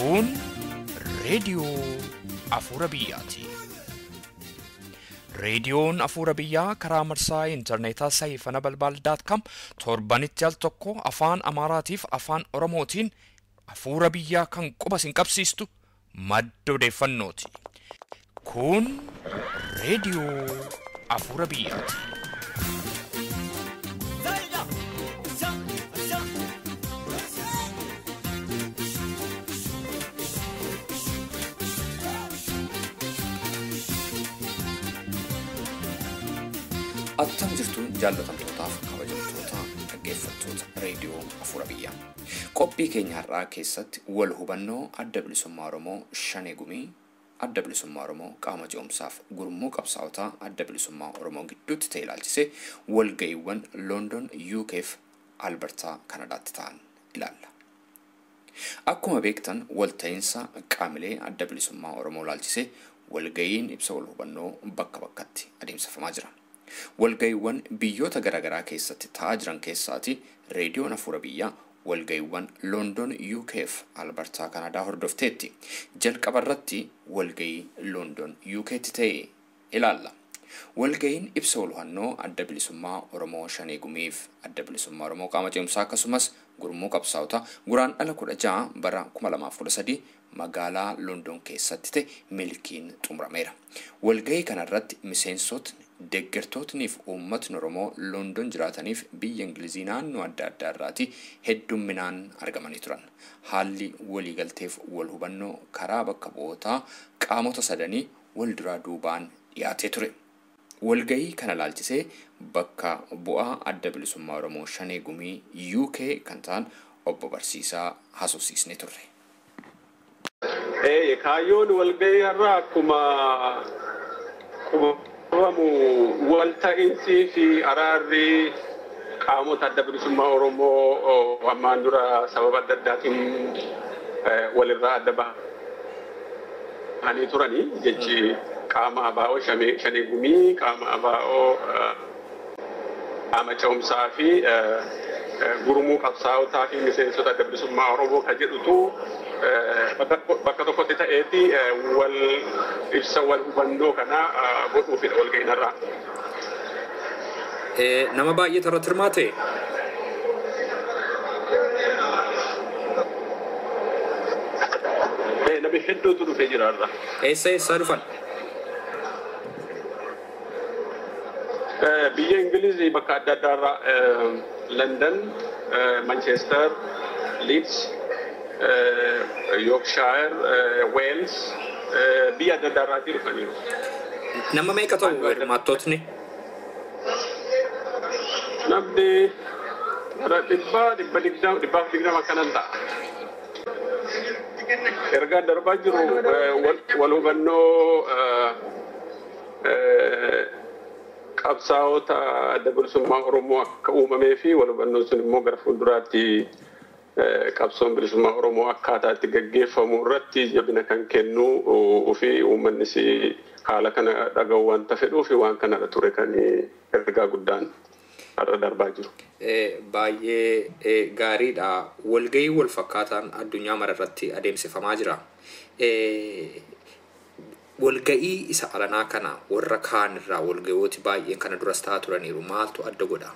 Kun reediyoo Afuura Biyyaati. Reediyoon Afuura Biyyaa karaa marsaa intarneetaa saayifana balbaal daat kaam torbanitti al tokko afaan Amaaraatiif afaan Oromootiin Afuura Biyyaa kan quba sin qabsiistu madda odeeffannooti. Kun reediyoo Afuura Biyyaati. Attam jirtu jaallatamtootaaf kabajamtoota dhaggeeffattoota reediyoo Afuura Biyyaa. Qophii keenya har'aa keessatti wal hubannoo Adda Bilisummaa Oromoo Shanee Gumii, Adda Bilisummaa Oromoo qaama ce'umsaaf gurmuu qabsaa'otaa Adda Bilisummaa Oromoo gidduutti ta'e ilaalchisee walga'iiwwan Loondon UKf Albertaa Kanadaatti ta'an ilaalla. Akkuma beektan walta'iinsa qaamilee Adda Bilisummaa Oromoo ilaalchisee walga'iin ibsa wal hubannoo bakka bakkatti adeemsifamaa jira. Walga'iiwwan biyyoota garaagaraa keessatti ta'aa jiran keessaati reediyoon Afuura Biyyaa walga'iiwwan Loondon UKf Albertaa Kanadaa hordofteetti. Jalqaba irratti walga'ii Loondon UKtti ta'e ilaalla. Walga'iin ibsa wal hubannoo Adda Bilisummaa Oromoo Shanee Gumiif Adda Bilisummaa Oromoo qaama ce'umsaa akkasumas gurmuu qabsaa'otaa guraan dhala 16 bara 2013 magaalaa Loondon keessatti ta'e milkiin xumurameera. Walga'ii kanarratti miseensotni, deeggartootni fi uummatni Oromoo Loondon jiraataniif biyya Ingilizii naannoo adda addaa irraati heddumminaan argamanii turan. Haalli waliigalteef wal hubannoo karaa bakka bu'ootaa qaamota sadanii wal duraa duubaan dhiyaatee ture. Walga'ii kana ilaalchisee bakka bu'aa Adda Bilisummaa Oromoo Shanee Gumii UK kan ta'an obbo Barsiisaa haasofsiisnee turre. Kaayyoon walga'ii har'aa akkuma qubamu walta'iinsii fi araarri qaamota Adda Bilisummaa Oromoo ammaan dura sababa adda addaatiin walirraa adda bahanii turanii jechi qaama ABO Shanee Gumii, qaama ABO qaama ce'umsaa fi gurmuu qabsaa'otaa fi miseensota Adda Bilisummaa Oromoo kan jedhutu bakka tokkotti ta'eeti wal ibsa wal hubannoo kana godhuufidha walga'iin har'aa. Nama baay'eetu irratti hirmaate? Namni hedduutu dhufee jira har'a. Eessa eessaa dhufan? Biyya Ingilizii bakka adda addaarraa London, Manchester, Leeds, Yorkshire, Wales biyya adda addaarraatii dhufaniiru. Nama meeqa ta'u hirmaattootni? Namni gara 120, 120 akkanan ta'a. Ergaan darbaa jiru wal hubannoo qabsaa'ota Adda Bilisummaa Oromoo akka uumamee fi wal hubannoon sun immoo gara fuulduraatti qabsoon bilisummaa Oromoo akkaataa itti gaggeeffamu irratti jabina kan kennu fi uummannis haala kana dhaga'u wanta fedhuu fi waan kanarra ture kan ergaa guddaan har'a darbaa jiru. Baay'ee gaariidha. Walga'ii wal fakkaataan addunyaa mara irratti adeemsifamaa jira. Walga'ii isa alanaa kana warra kaan irraa walga'iiwwan baay'een kana duras ta'aa turaniiru. Maaltu adda godha?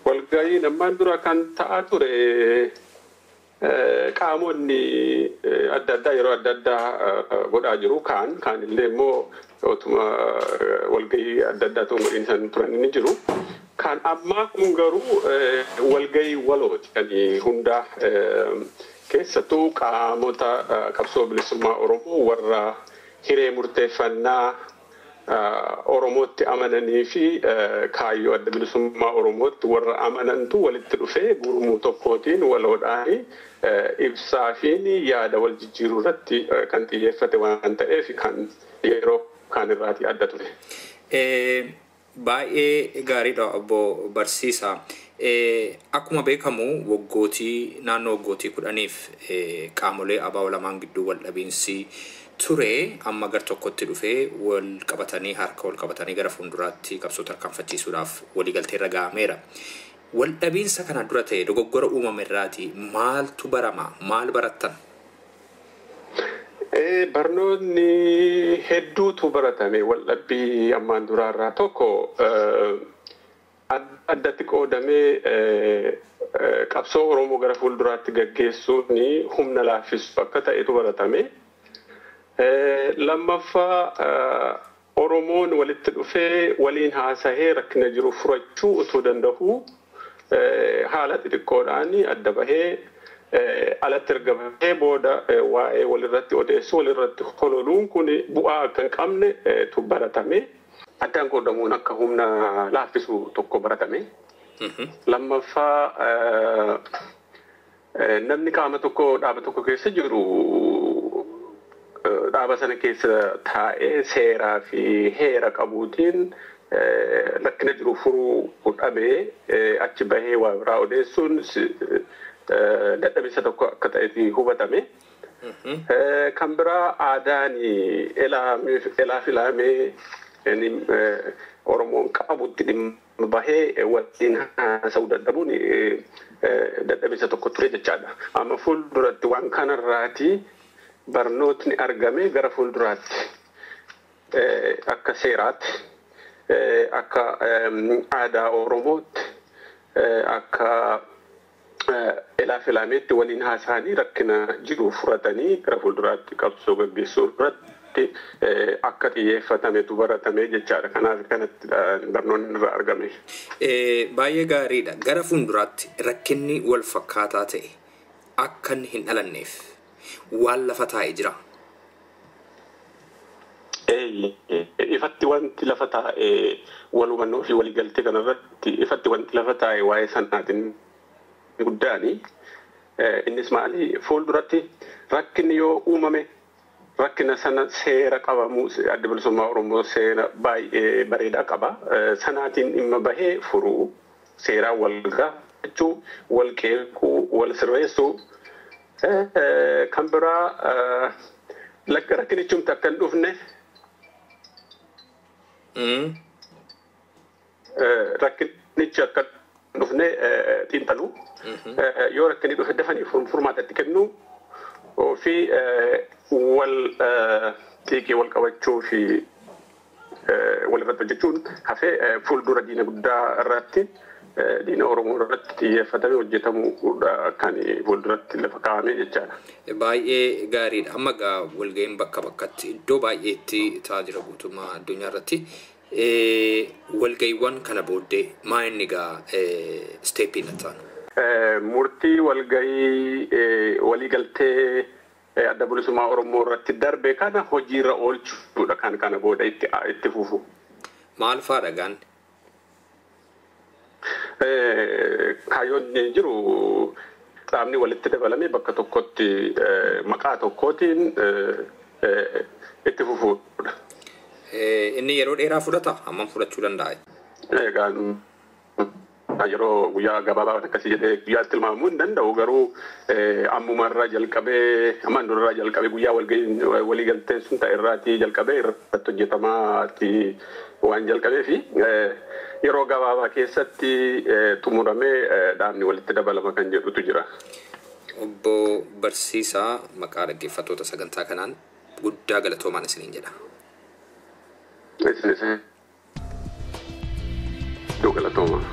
Walga'iin ammaan dura kan ta'aa ture qaamonni adda addaa yeroo adda addaa godhaa jiru. Kaan illee immoo otuma walga'ii adda addaa ta'uun godhiin isaan turan ni jiru. Kan ammaa kun garuu walga'ii walooti kan hundaa keessattuu qaamota qabsoo bilisummaa Oromoo warra hiree murteeffannaa Oromootti amananii fi kaayyoo Adda Bilisummaa Oromootti warra amanantu walitti dhufee gurmuu tokkootiin waloodhaan ibsaa fi yaada wal jijjiiruu irratti kan xiyyeeffate waan ta'eef kan yeroo kaan irraatii adda ture. Baay'ee gaariidha obbo Barsiisaa. Akkuma beekamu waggootii naannoo waggootii 10f qaamolee ABO lamaan gidduu wal dhabiinsi ture amma gar tokkotti dhufee wal qabatanii harka wal qabatanii gara fuulduraatti qabsoo tarkaanfachiisuudhaaf waliigaltee irra ga'ameera. Waldhabiinsa kana dura ta'e dogoggora uumame irraati maaltu barama? Maal barattan? Barnoonni hedduutu baratame waldhabbii ammaan duraarraa tokko addatti qoodamee qabsoo Oromoo gara fuulduraatti gaggeessuun humna laaffisu akka ta'etu baratame. Lammaffaa Oromoon walitti dhufee waliin haasahee rakkina jiru furachuu utuu danda'u haala xixiqqoodhaan adda bahee alatti erga bahee booda waa'ee walirratti odeessu walirratti hololuun kun bu'aa akka hin qabne tu baratame. Addaan qoodamuun akka humna laaffisu tokko baratame. Lammaffaa namni qaama tokko dhaaba tokko keessa jiru dhaaba sana keessa taa'ee seeraa fi heera qabuutiin rakkina jiru furuu dhabee achi bahee waa biraa odeessuun dadhabinsa tokko akka ta'etti hubatame. Kan biraa aadaan elaa filaamee Oromoon qabutti dhimma bahee waliin haasa'uu dadhabuun dadhabinsa tokko ture jechaadha. Amma fuulduratti waan kanarraati barnootni argame gara fuulduraatti akka seeraatti akka aadaa Oromootti akka elaa filaameetti waliin haasa'anii rakkina jiru furatanii gara fuulduraatti qabsoo gaggeessuu irratti akka xiyyeeffatametu baratame jechaadha. Kanaaf kanatti barnoonni irraa argame. Baay'ee gaariidha. Gara fuulduraatti rakkinni wal fakkaataa ta'e akka inni hin dhalanneef waan lafa taa'ee jira. Ifatti wanti lafa taa'e wal hubannoo fi waliigaltee kanarratti ifatti wanti lafa taa'e waa'ee sanaatiin guddaani. Innis maali fuulduratti rakkinni yoo uumame rakkina sana seera qabamu adda bilisummaa Oromoo seera baay'ee bareedaa qaba. Sanaatiin dhimma bahee furuu seeraan wal gaafachuu, wal qeequu, wal sirreessuu. Kan biraa rakkinichumti akka hin dhufne rakkinichi akka hin dhufne xiinxaluu yoo rakkinni dhufe dafanii furmaata itti kennuu fi wal xiiqii wal qabachuu fi wal irratti hojjechuun hafee fuuldura diina guddaa irratti diina Oromoo irratti xiyyeeffatamee hojjetamuudha kan fuulduratti lafa kaa'ame jechaadha. Baay'ee gaariidha. Amma egaa walga'iin bakka bakkatti iddoo baay'eetti ta'aa jira guutummaa addunyaa irratti. Walga'iiwwan kana booddee maa inni egaa isteeppiin ta'an? Murtii walga'ii waliigaltee adda bilisummaa Oromoo irratti darbe kana hojiirra oolchuudha kan kana booda itti fufu. Maal fa'aadha gaan? Kaayyoon jiru dhaabni walitti dabalamee bakka tokkotti maqaa tokkootiin itti fufuudha. Inni yeroo dheeraa fudhata? Hammam fudhachuu danda'a? Egaa yeroo guyyaa gabaabaa akkasii jedhee guyyaatti tilmaamuu hin danda'u garuu ammumarraa jalqabee ammaan durarraa jalqabee guyyaa waliigalteen sun ta'e irraatii jalqabee irratti hojjetamaati waan jalqabee fi yeroo gabaabaa keessatti xumuramee dhaabni walitti dabalama kan jedhutu jira. Obbo Barsiisaa maqaa dhaggeeffattoota sagantaa kanaan guddaa galatoomaan isiniin jedha. Isinis iddoo galatoomaa.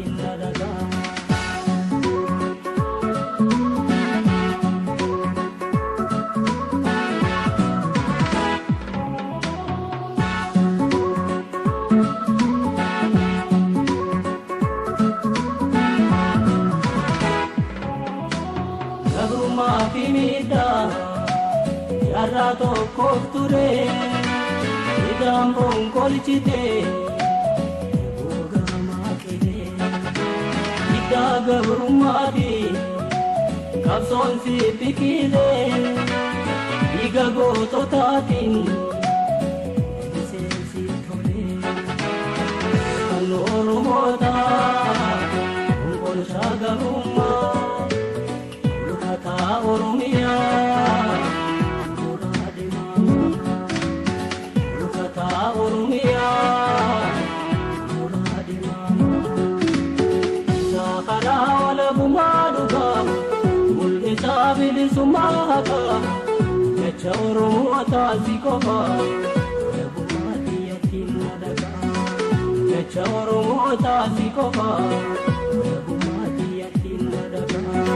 tiyyattiin na dhagaa. Gabrummaa fi miidhaa jaarraa tokkoof ture idaan boonkolchite eeboo qe'ee iddaa gabrummaati qabsoon si biqilee dhiiga goototaatiin miseensi tolee kan Oromoota konkolchaa gabrummaa. Ulfataa Oromiyaa mooraa deemaa Ulfataa Oromiyaa mooraa deemaa Isaa karaa walabummaa dhugaa mul'isaa bilisummaa haqaa jecha Oromoo taasi qofa walabummaa tiyyattiin na dhagaa jecha Oromoo taasi qofa walabummaa tiyyattiin na dhagaa.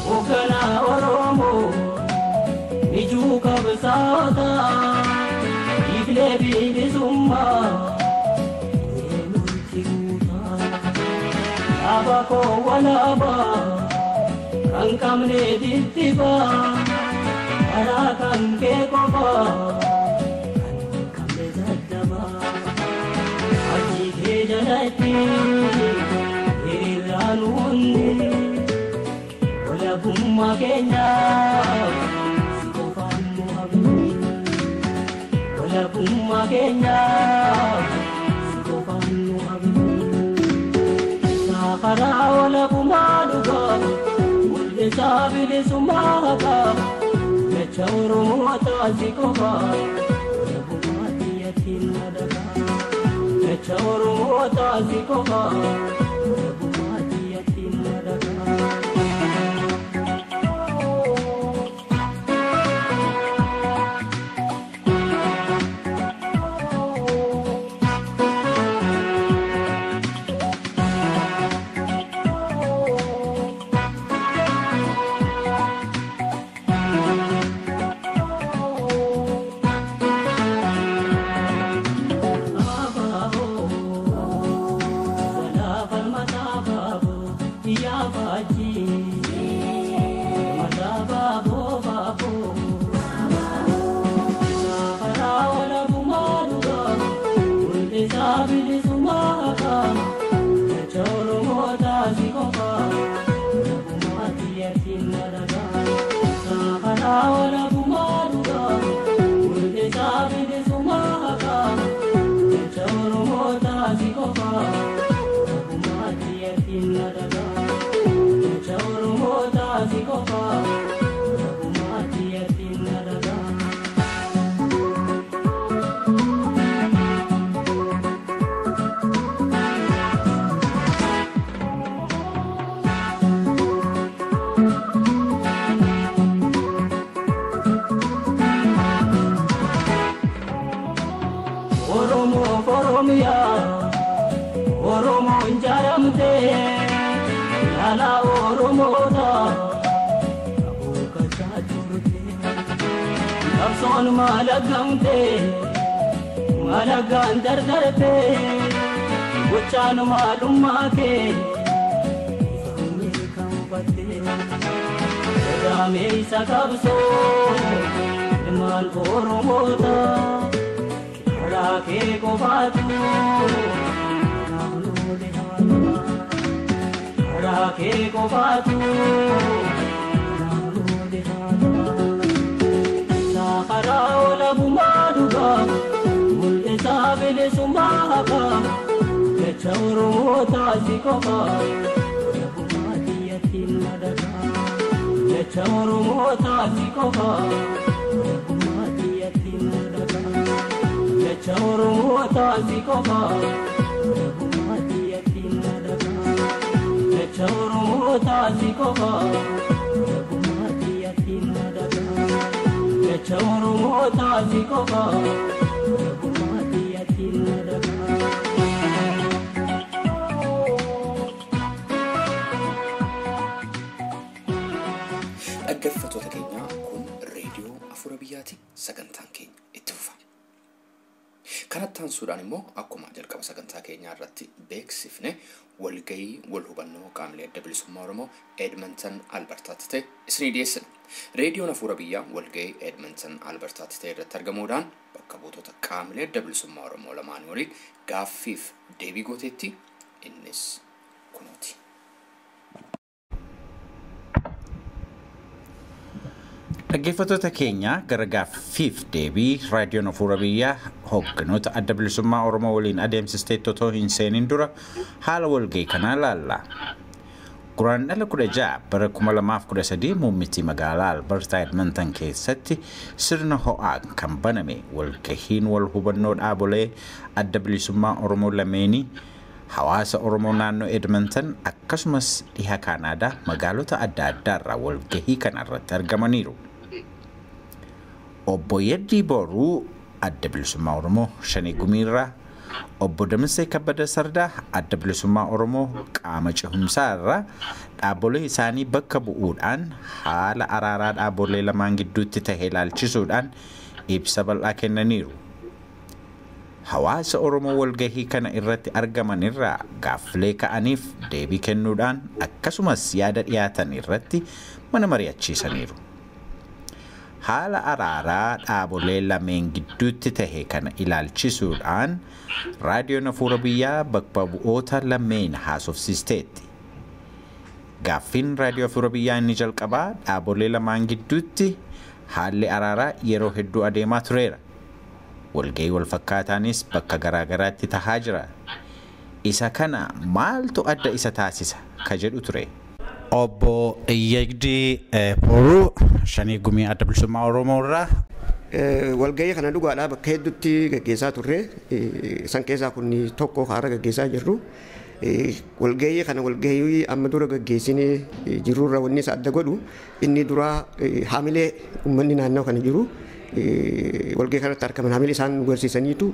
Hoogganaa Oromoo mijuu qabsaa'ota ifilee bilisummaa eenyutti guutaa dhaaba koo walaabaa kan qabne dittibaa karaa kan kee qofaa kan qabne daddabaa hojii kee jalatti hiriiraan hundi. Walabummaa keenya si qofaan nu hafne. Walabummaa keenya si qofaan nu hafne. Isaa karaa walabummaa dhugaa mul'isaa bilisummaa haqaa jecha Oromoo taasi qofaa walabummaa tiyyattiin na dhagaa jecha Oromoo taasi qofaa walabummaa tiyyattiin na dhagaa. Yaa faajii. Qabsoon maalagamte maalagaan dardarte gochaan maalummaa kee ifaan gadameessa qabsoo ilmaan Oromoota karaa kee qofaatu karaa kee qofaatu. Karaa olabumaa dhugaa mul'isaa bilisummaa haqaa jecha Oromootaa si qofaa olabumaa kiyyattiin madagaa jecha Oromootaa si qofaa olabumaa kiyyattiin madagaa jecha Oromootaa si qofaa olabumaa kiyyattiin madagaa jecha Oromootaa si qofaa olabumaa kiyyattiin madagaa. Jecha Oromootaa si qofaa olabumaa kiyyattiin madagaa. Dhaggeeffattoota keenya, kun reediyoo Afuura Biyyaati. Sagantaan keenya itti fufa. Kanatti aansuudhaan immoo akkuma jalqaba sagantaa keenyaa irratti beeksifne walgahii wal hubannoo qaamolee adda bilisummaa Oromoo Edmonton Albertaatti ta'e isinii dhiyeessina. Reediyoon Afuura Biyyaa walgahii Edmonton Albertaatti ta'e irratti argamuudhaan bakka buutota qaamolee adda bilisummaa Oromoo lamaanii waliin gaaffiif deebii gooteetti, innis kunooti. Dhaggeeffattoota keenya, gara gaaffiif deebii raadiyoon Afuura Biyyaa hoogganoota adda bilisummaa Oromoo waliin adeemsisteetti otoo hin seenin dura haala walgahii kanaa ilaalla. Guraandhala 16 bara 2013 muummichi magaalaa Albertaa Edmonton keessatti sirna ho'aa kan baname walgahiin wal hubannoo dhaabolee adda bilisummaa Oromoo lameenii hawaasa Oromoo naannoo Edmonton akkasumas dhiha Kaanaadaa magaalota adda addaarraa walgahii kana irratti argamaniiru. Obbo Yaddii Boruu adda bilisummaa Oromoo Shanee Gumiirraa, Obbo Damisee Kabbada Sardaa adda bilisummaa Oromoo qaama cehumsaa irraa dhaabbolee isaanii bakka bu'uudhaan haala araaraa dhaabbolee lamaan gidduutti tahe ilaalchisuudhaan ibsa bal'aa kennaniiru. Hawaasa Oromoo walgahii kana irratti argaman irraa gaaffilee ka'aniif deebii kennuudhaan akkasumas yaada dhiyaatan irratti mana mari'achiisaniiru. Haala araaraa dhaabolee lameen gidduutti tahe kana ilaalchisuudhaan raadiyoon Afuura Biyyaa bakka bu'oota lameen haasofsiisteetti. Gaaffiin raadiyoo Afuura Biyyaa inni jalqabaa dhaabolee lamaan gidduutti haalli araaraa yeroo hedduu adeemaa tureera. Walgahii wal fakkaataanis bakka garaagaraatti tahaa jira. Isa kana maaltu adda isa taasisa ka jedhu ture. Obbo Yegdii Boruu, Shanee Gumii Adda Bilisummaa Oromoo irraa. Walgahii kana dhugaadhaa bakka hedduutti gaggeessaa turre. San keessaa kun tokko haara gaggeessaa jirru. Walgahii kana walgahii amma dura gaggeessinee jirurra wanni isa adda godhu inni duraa haamilee uummanni naannoo kana jiru walgahii kanatti argaman haamilee isaan nu agarsiisaniitu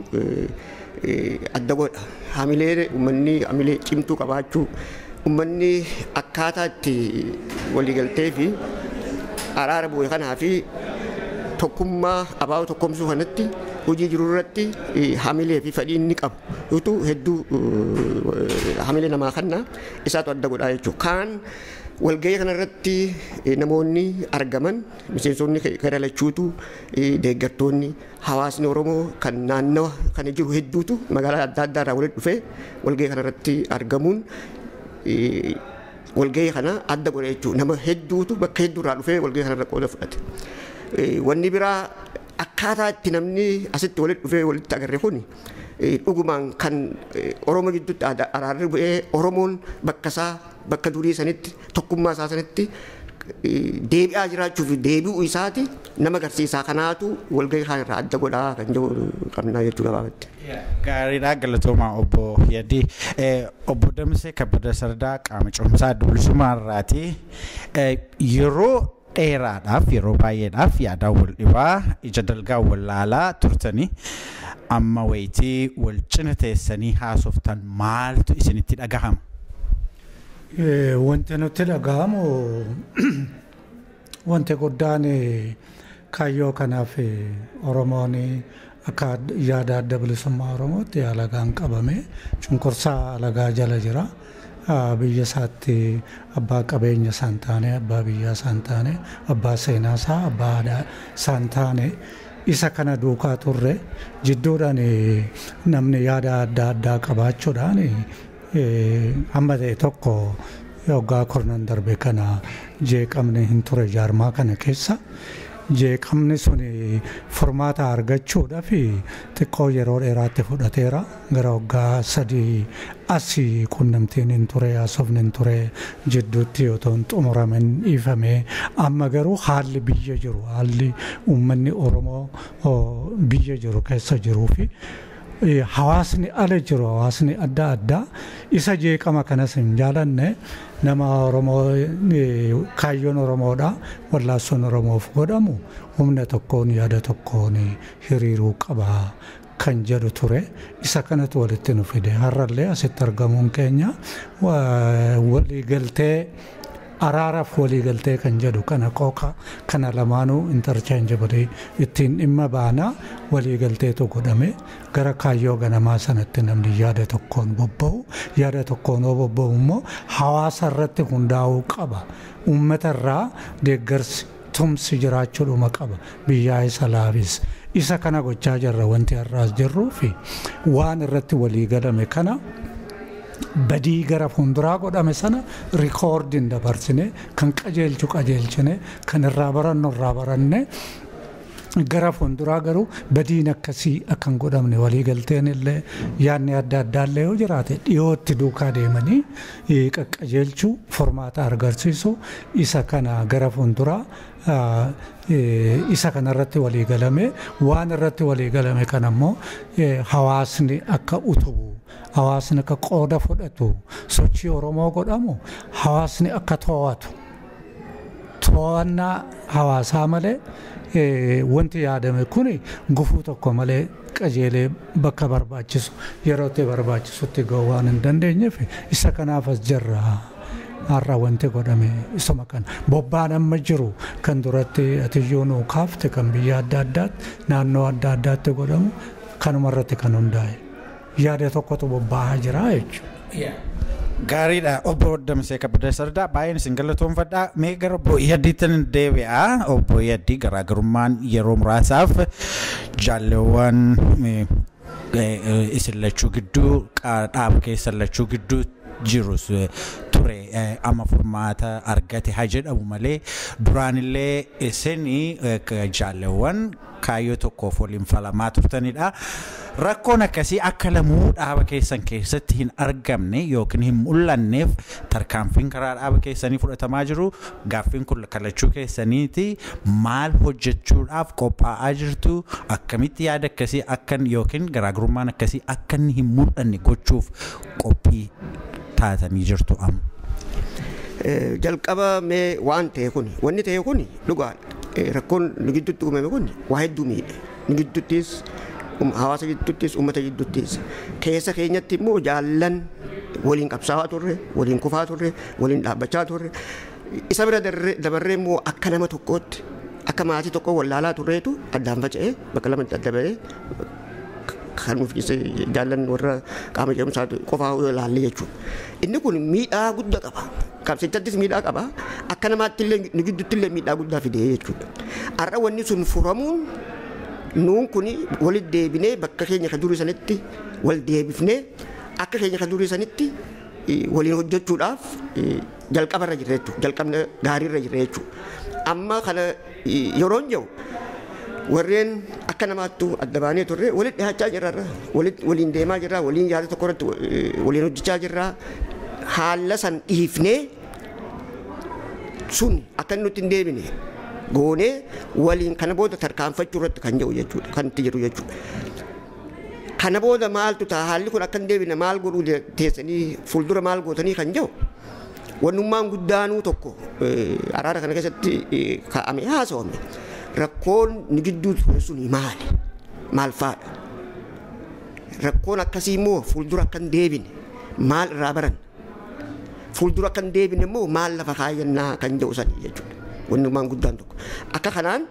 adda godha. Haamilee uummanni haamilee cimtuu qabaachuu, uummanni akkaataa itti waliigaltee fi araara bu'e kanaa fi tokkummaa abaaboo tokkomsuu kanatti hojii jiru irratti hamilee fi fedhii inni qabu utuu hedduu hamilee namaa kanna isaatu adda godhaa jechuudha. Kaan walgahii kanarratti namoonni argaman miseensonni gara lachuutu, deeggartoonni, hawaasni Oromoo kan naannawa kana jiru hedduutu magaalaa adda addaa irraa walitti dhufee walgahii kanarratti argamuun walgahii kana adda godha jechuudha. Nama hedduutu bakka hedduurraa dhufee walgahii kanarra qooda fudhate. Wanni biraa akkaataa itti namni asitti walitti dhufee walitti agarre kun dhugumaan kan Oromoo gidduutti araarri bu'ee Oromoon bakka isaa bakka durii sanitti tokkummaa isaa sanitti deebi'aa jiraachuu fi deebi'uu isaati nama agarsiisaa, kanaatu walgahii kana irraa adda godhaa kan jedhu qabnaa jechuu gabaabatti. Gaariidha, galatoomaa Obbo Yadii. Obbo Damsee Kabbada Sardaa qaama cehumsaa adda bilisummaa irraati. Yeroo dheeraadhaaf, yeroo baay'eedhaaf yaadaan wal dhibaa, ija dalgaa wal laalaa turtanii, amma wayitii wal cina teessanii haasoftan maaltu isinitti dhagahama? Wanti nutti dhagahamu wanti guddaan Kaayyoo kanaaf Oromoon akka yaada Adda Bilisummaa Oromootti alagaan qabame cunqursaa alagaa jala jira. Biyya isaatti abbaa qabeenya isaan taane, abbaa biyyaa isaan taane, abbaa seenaa isaa, abbaa aadaa isaan taane isa kana duukaa turre jidduudhaan namni yaada adda addaa qabaachuudhaan hamma ta'e tokko waggaa kurnan darbe kana jeeqamni hin ture jaarmaa kana keessa. Jeeqamni sun furmaata argachuudhaaf xiqqoo yeroo dheeraatti fudhateera. Gara waggaa 3 asii qunnamtiin hin ture, haasofni hin ture, jidduutti otoo hin xumuramin dhiifame. Amma garuu haalli biyya jiru, haalli uummanni Oromoo biyya jiru keessa jiruu fi hawaasni ala jiru, hawaasni adda addaa isa jeeqama kanas hin jaalanne nama Oromoo kaayyoon Oromoodha wallaassoon Oromoof godhamu humna tokkoon yaada tokkoon hiriiruu qaba kan jedhu ture. Isa kanatu walitti nu fide. Har'allee asitti argamuun keenya waliigaltee araaraaf waliigaltee kan jedhu kana qooqa kana lamaanuu interchangeably ittiin dhimma baanaa waliigalteetu godhame gara kaayyoo ganamaa sanatti namni yaada tokkoon bobba'u, yaada tokkoon yoo bobba'u immoo hawaasa irratti hundaa'uu qaba. Uummata irraa deeggarsi tumsi jiraachuudhuma qaba biyyaa isa laafis. Isa kana gochaa jirra wanti har'aas jirruu fi waan irratti waliigalame kana badii gara fuulduraa godhame sana rikoordiin dabarsine kan qajeelchu qajeelchine kan irraa barannu irraa baranne gara fuulduraa garuu badiin akkasii akka hin godhamne waliigalteen illee yaadni adda addaa illee yoo jiraate dhiyootti duukaa deemanii qaqqajeelchuu furmaata agarsiisu isa kana gara fuulduraa isa kanarratti waliigalame waan irratti waliigalame kana immoo hawaasni akka utubu, hawaasni akka qooda fudhatu, sochii Oromoo godhamu hawaasni akka to'atu. To'annaa hawaasaa malee wanti yaadame kun gufuu tokko malee qajeelee bakka barbaachisu yerootti barbaachisutti ga'uu waan hin dandeenyeef isa kanaaf as jirra. Har'a wanti godhame isuma kana. Bobbaan amma jiru kan duratti atiyyuu nuu kaafte kan biyya adda addaatti naannoo adda addaatti godhamu kanuma irratti kan hundaa'e. Yaada tokkotu bobba'aa jira jechuudha. Gaariidha. Obbo Damsee Kabbada Sardaa baay'een isin galatoomfadha. Mee gara Obbo Yaddiitti deebi'a. Obbo Yaddii garaagarummaan yeroo muraasaaf jaalleewwan isin lachuu gidduu dhaaba keessan lachuu gidduu jirus ture amma furmaata argate haa jedhamu malee duraanillee isin jaalleewwan kaayyoo tokkoof waliin falamaa turtanidha. Rakkoon akkasii akka lamuu dhaaba keessan keessatti hin argamne yookiin hin mul'anneef tarkaanfiin karaa dhaaba keessanii fudhatamaa jiru. Gaaffiin kun kalachuu keessaniiti. Maal hojjechuudhaaf qophaa'aa jirtu? Akkamitti yaada akkasii akkan yookiin garaagarummaan akkasii akka inni hin mul'anne gochuuf qophii taatanii jirtu amma? Jalqaba mee waan ta'e kun wanni ta'e kun dhugaadha. Rakkoon nu gidduutti uumame kun waa hedduu miidhe. Nu gidduuttis hawaasa gidduuttis uummata gidduuttis keessa keenyatti immoo jaallan waliin qabsaa'aa turre, waliin kufaa turre, waliin dhaabbachaa turre. Isa bira dabarree immoo akka nama tokkootti akka maatii tokko wallaalaa turreetu addaan faca'ee bakka lamatti adda ba'ee kan nuuf jaallan warra qaama ce'umsaa qofaa yoo ilaalle jechuudha. Inni kun miidhaa guddaa qaba. Qabsichattis miidhaa qaba. Akka namaatti illee nu gidduutti illee miidhaa guddaa fidee jechuudha. Har'a wanni sun furamuun nuun kun walitti deebinee bakka keenya kan durii sanitti wal deebifnee akka keenya kan durii sanitti waliin hojjechuudhaaf jalqabarra jirra jechuudha. Jalqabna gaariirra jirra jechuudha. Amma kana yeroon jiru warreen akka namaattu adda baanee turre walitti dhiyaachaa jirra, waliin deemaa jirra, waliin yaada tokko irratti waliin hojjechaa jirra. Haala san dhiifnee sun akka nutti hin deebine goonee waliin kana booda tarkaanfachuu irratti kan jiru jechuudha, kan itti jiru jechuudha. Kana booda maaltu ta'a, haalli kun akka hin deebine maal godhuu teessanii fuuldura maal gootanii kan jiru wannummaan guddaanuu tokko araara kana keessatti kaa'amee haasawame. Rakkoon nu gidduu ture sun maali? Maal faadha? Rakkoon akkasii immoo fuuldura akka hin deebine maal irraa baran? Fuuldura akka hin deebine immoo maal lafa kaayyannaa kan jedhu sanii jechuudha. Wanni maan guddaan tokko. Akka kanaan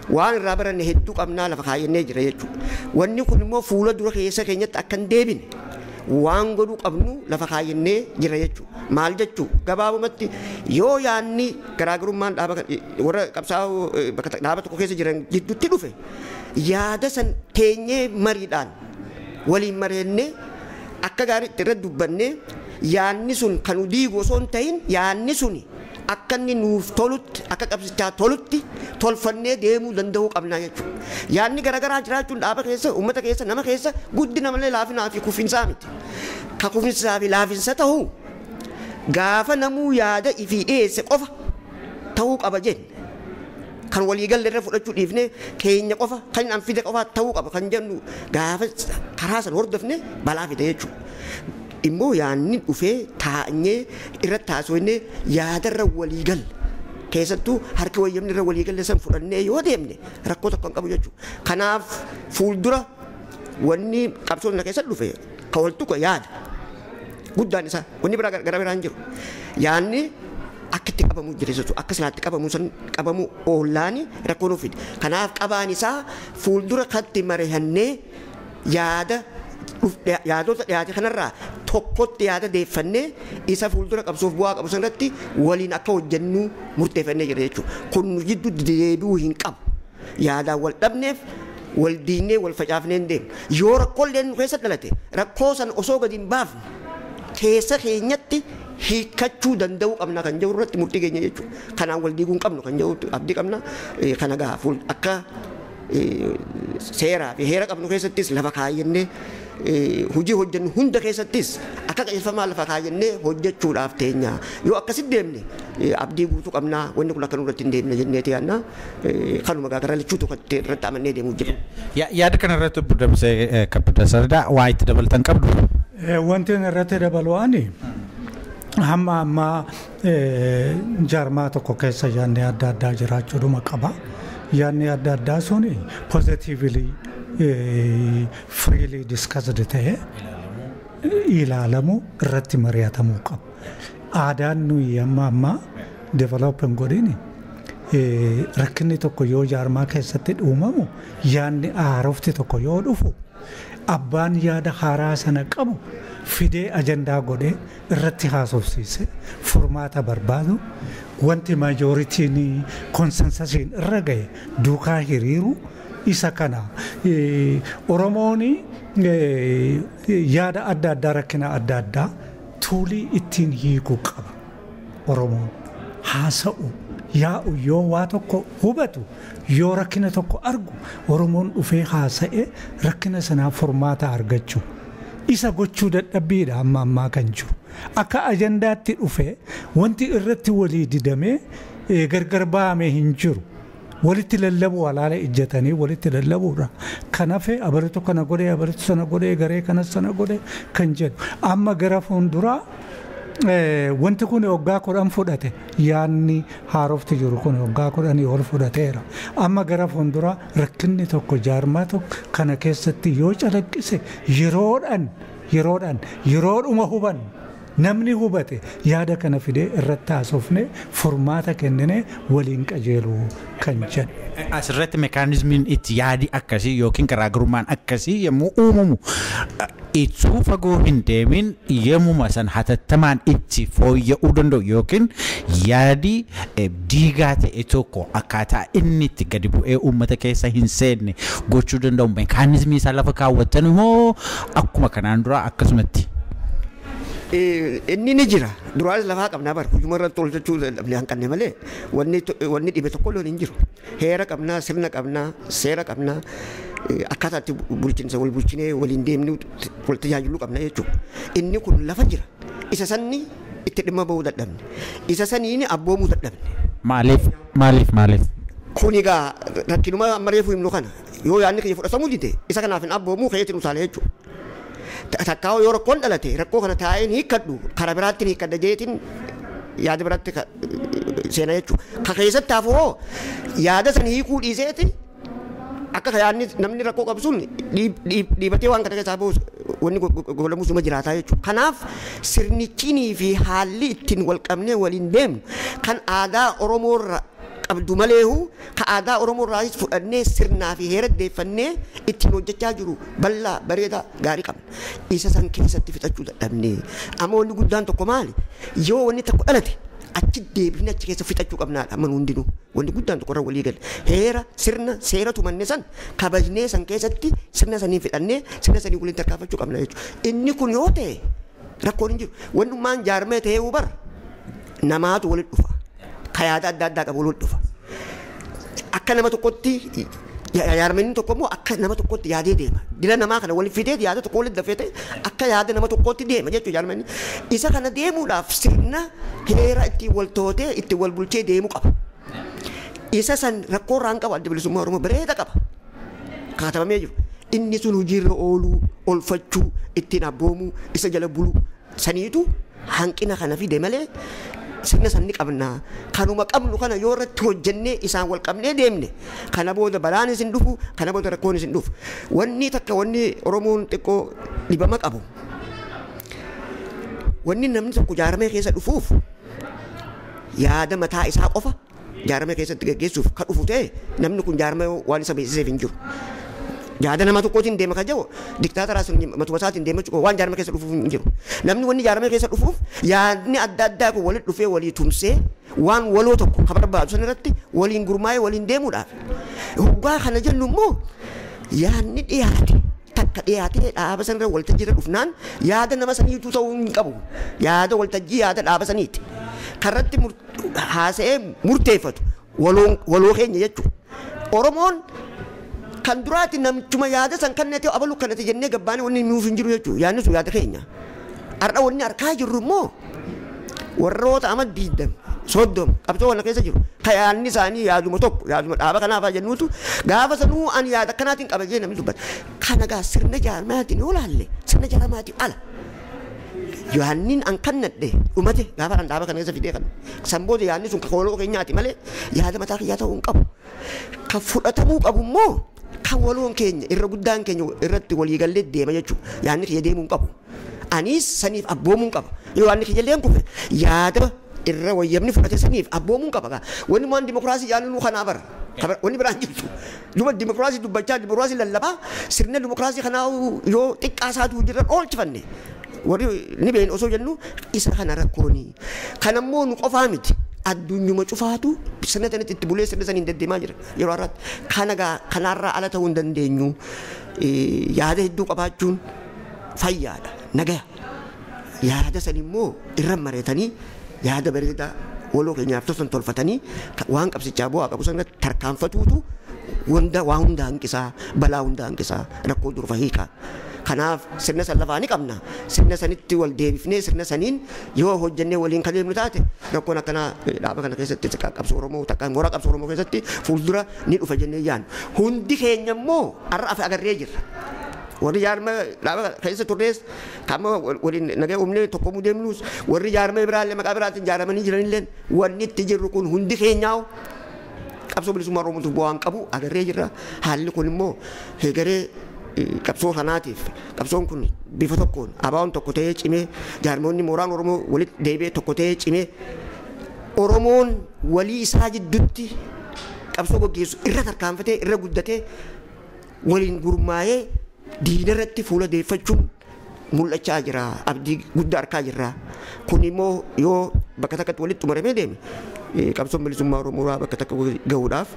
waan irraa baranne hedduu qabnaa lafa kaayyannee jira jechuudha. Wanni kun immoo fuula dura keessa keenyatti akka hin deebine waan godhuu qabnu lafa kaayyannee jira jechuudha. Maal jechuu gabaabumatti yoo yaanni garaagarummaan dhaaba warra qabsaa'oo bakka dhaaba tokko keessa jiran jidduutti dhufe yaada san teenyee mariidhaan waliin mareennee akka gaariitti irra dubbannee yaanni sun kan nu diigu osoo hin ta'in yaanni suni akka inni nuuf tolutti akka qabsichaa tolutti tolfannee deemuu danda'uu qabna jechuudha. Yaanni garaagaraa jiraachuun dhaaba keessa uummata keessa nama keessa guddina malee laafinaa fi kufinsaa miti. Ka kufinsaa fi laafinsa ta'uu gaafa namuu yaada ifii dhiyeesse qofa ta'uu qaba jenne. Kan waliigalle irra fudhachuu dhiifnee keenya qofa kan an fide qofa ta'uu qaba kan jennu gaafa karaa san hordofne balaa fide jechuudha. Immoo yaanni dhufee taa'anyee irratti haasofnee yaadarra waliigalle keessattuu harki wayyamni irra waliigalle san fudhannee yoo deemne rakkoo tokko hin qabu jechuudha. Kanaaf fuuldura wanni qabsoon na keessa dhufe ka wal tuqa yaada guddaan isaa wanni biraa gara biraan jiru. Yaanni akka itti qabamu jira jechuudha. Akka silaatti qabamu san qabamu oolaani rakkoo nuuf fide. Kanaaf qabaan isaa fuuldura katti marihannee yaada yaadota dhiyaate kanarraa tokkotti yaada deeffannee isa fuuldura qabsoof bu'aa qabu sanarratti waliin akka hojjennu murteeffannee jira jechuudha. Kun nu jidduu deebi'uu hin qabu. Yaadaan wal dhabneef wal diinnee wal facaafnee hin deemnu. Yoo rakkoolee nu keessa dhalate rakkoo san osoo gadi hin baafne keessa keenyatti hiikkachuu danda'uu qabna kan jiru irratti murtii keenya jechuudha. Kanaan wal diiguu hin qabnu kan jiru abdii qabna. Kana gaa akka seeraa fi heera qabnu keessattis lafa kaayyannee hojii hojjennu hunda keessattis akka qajeelfamaa lafa kaayyannee hojjechuudhaaf teenya. Yoo akkasitti deemne abdii guutuu qabnaa wanni kun akka nurratti hin deemne jenneeti yaadna. Kanuma gara lachuu tokkotti irratti amannee deemuu jiru. Yaada kana irratti obbo Damsee Kabbada Sardaa waa itti dabaltan qabdu. Wanti irratti dabalu ani hamma ammaa jaarmaa tokko keessa yaadni adda addaa jiraachuudhuma qaba. Yaadni adda addaa suni positively freely discussed ta'e ilaalamu irratti mari'atamuu qaba. Aadaan nuyi amma ammaa develop hin godhini rakkinni tokko yoo jaarmaa keessatti uumamu yaadni haarofti tokko yoo dhufu abbaan yaada haaraa sana qabu fidee ajandaa godhee irratti haasofsiise furmaata barbaadu wanti majooritiin konsensusiin irra gahe duukaa hiriiru isa kana. Oromoon yaada adda addaa rakkina adda addaa tuulii ittiin hiikuu qaba. Oromoon haasa'u yaa'u yoo waa tokko hubatu yoo rakkina tokko argu Oromoon dhufee haasa'ee rakkina sanaaf furmaata argachuu. Isa gochuu dadhabbiidha amma ammaa kan jiru. Akka ajandaatti dhufee wanti irratti walii didamee gargar bahamee hin jiru. Walitti lallabuu alaala ijjatanii walitti lallabuudha. Kanaaf abaritu kana godhee abaritu sana godhee garee kana sana godhee kan jedhu. Amma gara fuulduraa wanti kun waggaa 10 fudhate yaadni haarofti jiru kun waggaa 10 ol fudhateera. Amma gara fuulduraa rakkinni tokko jaarmaa tokko kana keessatti yoo calaqqise yeroodhuma hubannu namni hubate yaada kana fidee irratti haasofne furmaata kennine waliin qajeeluu kan jedhu. Asirratti meekaanizmiin itti yaadi akkasii yookiin garaagarummaan akkasii yommuu uumamu ituu fagoo hin deemin yommuma san hatattamaan itti fooyya'uu danda'u yookiin yaadi diigaa ta'e tokko akkaataa inni itti gadi bu'ee uummata keessa hin seenne gochuu danda'u meekaanizmii isaa lafa kaawwatan immoo akkuma kanaan dura akkasumatti. Inni ni jira. Duraanis lafaa qabnaa bara. Hujuma irratti tolchachuu dhabnee hanqanne malee wanni dhibe tokko illee hin jiru. Heera qabnaa, sirna qabnaa, seera qabnaa, akkaataa itti bulchiinsa wal bulchinee waliin deemnee wal tajaajiluu qabna jechuudha. Inni kun lafa jira. Isa sanni itti dhimma bahuu dadhabne. Isa saniin abboomuu dadhabne. Maaliif? Maaliif? Maaliif? Kun egaa rakkinuma amma reefu himnu kana yoo yaadni kiyya fudhatamuu dide isa kanaaf hin abboomuu keetiin utaalee jechuudha. Takkaa yoo rakkoon dhalate rakkoo kana taa'een hiikkadhu karaa biraatti hiikkadha jeetiin yaada biraatti seena jechuudha. Ka keessatti hafu hoo yaada san hiikuu dhiiseeti akka yaadni namni rakkoo qabu sun dhiibatee waan kana keessaa bahu wanni goolamu suma jiraataa jechuudha. Kanaaf sirnichinii fi haalli ittiin wal qabnee waliin deemnu kan aadaa Oromoorra qabdu maleehu ka aadaa Oromoo irraayis fudhannee sirnaa fi heera deeffannee ittiin hojjechaa jiru bal'aa bareedaa gaarii qabna. Isa san keessatti fixachuu dadhabne. Amma wanni guddaan tokko maali? Yoo wanni tokko dhalate achi deebifnee achi keessa fixachuu qabnaadha amma hundinuu. Wanni guddaan tokko irra walii gale. Heera sirna seera tumanne san kabajnee san keessatti sirna sanii fixannee sirna sanii waliin tarkaanfachuu qabna jechuudha. Inni kun yoo ta'e rakkoon hin jiru. Wannummaan jaarmee ta'ee bara namaatu walitti dhufa. Ka yaada adda addaa qabu walitti dhufa. Akka nama tokkotti jaarmeen tokko immoo akka nama tokkotti yaadee deema. Dila namaa kana walitti fidee yaada tokko walitti dafee akka yaada nama tokkotti deema jechuudha jaarmeen. Isa kana deemuudhaaf sirna heera ittiin wal tootee ittiin wal bulchee deemuu qaba. Isa san rakkoo irraan qabu Adda Bilisummaa Oromoo bareeda qaba. Katabamee jiru. Inni sun hojiirra ooluu, olfachuu, ittiin abboomuu, isa jala buluu saniitu hanqina kana fide malee sirna san ni qabna. Kanuma qabnu kana yoo irratti hojjennee isaan wal qabnee deemne kana booda balaan isin dhufu, kana booda rakkoon isin dhufu. Wanni takka wanni Oromoon xiqqoo dhibama qabu. Wanni namni tokko jaaramee keessa dhufuuf yaada mataa isaa qofa jaaramee keessatti gaggeessuuf kan dhufu ta'e namni kun jaaramee waan isa beeksiseef hin jiru. Yaada nama tokkootiin deema kan jiru diktaataraa sun matuma isaatiin deema jechuudha waan jaaramee keessa dhufuuf hin jiru. Namni wanni jaaramee keessa dhufuuf yaadni adda addaa kun walitti dhufee walii tumsee waan waloo tokko kan barbaadu san irratti waliin gurmaa'ee waliin deemuudhaaf. Hoggaa kana jennu immoo yaadni dhiyaate takka dhiyaatee dhaaba sanarra waltajjii irra dhufnaan yaada nama saniitu ta'uu hin qabu. Yaada waltajjii yaada dhaaba saniiti. Karratti haasa'ee murteeffatu waloo keenya jechuudha. Oromoon kan duraati namichuma yaada san kan ta'e abalu kan ta'e jennee gabbaanii wanni nuuf hin jiru jechuudha. Yaadni sun yaada keenya. Har'a wanni harkaa jirru immoo warroota ama 20 30 qabsoo kana keessa jiru. Ka yaadni isaanii yaaduma tokko yaaduma dhaaba kanaafaa jennuutu gaafa sanuu ani yaada akkanaatiin qaba jee namni dubbata. Kana gaa sirna jaarmaatiin yoo laalle sirna jaarmaatiin ala. Yaannin an kannadhe dhumate gaafa an dhaaba kana keessa fidee kana. San booda yaadni sun waloo keenyaati malee yaada mataa kiyyaa ta'uu hin qabu. Kan fudhatamuu qabu immoo kan waloon keenya irra guddaan keenya irratti waliigallee deema jechuudha. Yaadni kiyya deemuu hin qabu. Anis saniif abboomuu hin qaba. Yoo yaadni kiyya illee kufe yaada irra wayyamni fudhate saniif abboomuu hin qaba. Wanni waan dimokiraasii yaadnu kanaa bara. Wanni biraan jirtu. Duba dimokiraasii dubbachaa dimokiraasii lallabaa sirna dimokiraasii kanaa yoo xiqqaa isaatu hojiirra oolchifanne warri ni beeknu osoo jennu isa kana rakkooni. Kanammoo nu qofaa miti. Addunyuma cufaatu sirna sanatti itti bulee sirna saniin deddeemaa jira yeroo har'aatti. Kana gaa kanarraa ala ta'uu hin dandeenyu. Yaada hedduu qabaachuun fayyaadha nagaya. Yaada san immoo irra mareetanii yaada bareedaa waloo keenyaaf tosan tolfatanii waan qabsichaa bu'aa qabu sana tarkaanfatuutu wanda waa hunda hanqisaa balaa hunda hanqisaa rakkoo durfa hiikaa. Kanaaf sirna san lafaa ni qabna. Sirna sanitti wal deebifnee sirna saniin yoo hojjennee waliin kan deemnu taate rakkoon akkanaa dhaaba kana keessatti qabsoo Oromoo takka mooraa qabsoo Oromoo keessatti fuuldura ni dhufa jennee yaadnu. Hundi keenya immoo har'a afe agarree jirra. Warri jaarma dhaaba keessa turres kama waliin nagaa uumnee tokkomuu deemnus warri jaarma biraallee maqaa biraatiin jaaramanii jiranillee wanni itti jirru kun hundi keenyaa qabsoo bilisummaa Oromootiif bu'aan qabu agarree jirra. Haalli kun immoo hegeree qabsoo kanaatiif qabsoon kun bifa tokkoon abaa'oon tokko ta'ee cimee jaarmoonni mooraan Oromoo walitti deebi'ee tokko ta'ee cimee Oromoon walii isaa jidduutti qabsoo gaggeessu irra tarkaanfatee irra guddatee waliin gurmaa'ee diina irratti fuula deeffachuun mul'achaa jira. Abdii guddaa harkaa jirra. Kun immoo yoo bakka takkatti walitti xumuramee deeme qabsoon bilisummaa Oromoo bakka takka gahuudhaaf